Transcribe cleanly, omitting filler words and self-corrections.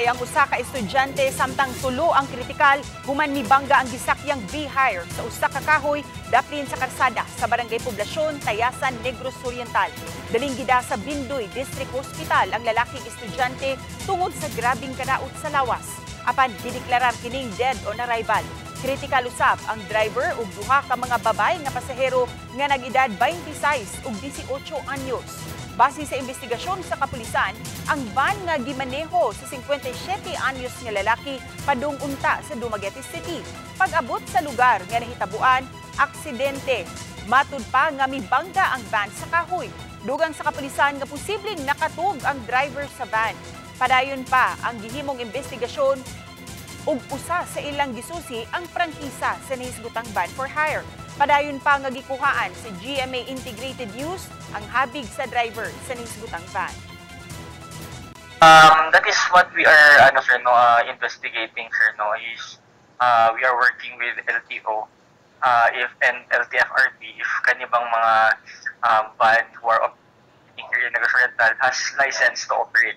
Namatay ang usa ka estudyante samtang tulo ang kritikal human mibangga ang gisakyang V-Hire sa usa ka kahoy daplin sa karsada sa Barangay Poblasyon, Tayasan, Negros Oriental. Daling gida sa Bindoy District Hospital ang lalaking estudyante tungod sa grabing kadaot sa lawas. Apan gideklarar kining dead on arrival. Kritikal usab ang driver ug duha ka mga babay nga pasahero nga nag-edad 26 ug 18 anyos. Base sa investigasyon sa kapulisan, ang van nga gimaneho sa 57 anyos nga lalaki padung unta sa Dumaguete City. Pag-abot sa lugar nga nahitabuan, aksidente. Matud pa nga mibangga ang van sa kahoy. Dugang sa kapulisan nga posibleng nakatug ang driver sa van. Padayon pa ang gihimong investigasyon ug usa sa ilang gisusi ang prangkisa sa nahisgutang van for hire. Padayon pa nga gikuhaan sa GMA Integrated News ang habig sa driver sa nahisgutang van. That is what we are, ano, sir, no, investigating, sir, no, is we are working with LTO if and LTFRB if kanibang mga van who are operating here in Negros Oriental has license to operate.